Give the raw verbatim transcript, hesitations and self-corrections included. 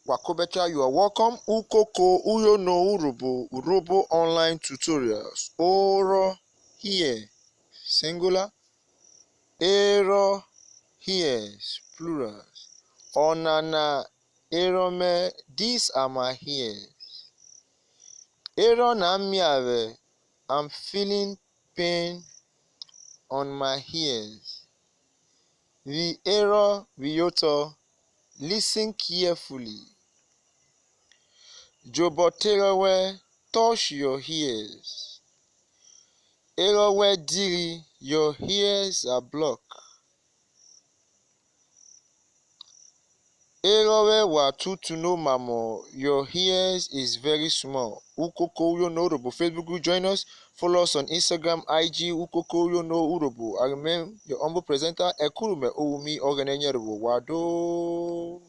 Wakobecha, you are welcome. Ukoko uyono Urhobo, Urhobo online tutorials. Oro hie, singular. Ero hies, plurals. Ọnana ero mẹ, these are my hairs. Ero na mia vwẹ, I'm feeling pain on my hairs. Vwi ero phiyotọ, listen carefully. Djobọ te erọnvwẹ, touch your hairs. Erọnvwẹ diri, your hairs are block. Erọnvwẹ wa tutuno mamọ, your hairs is very small. Ukoko uyono Urhobo Facebook group, join us. Follow us on Instagram, I G, Ukoko uyono Urhobo. I remain your humble presenter, Ẹkurume Owumi, Ọghẹnẹ yen rhovwo wa do.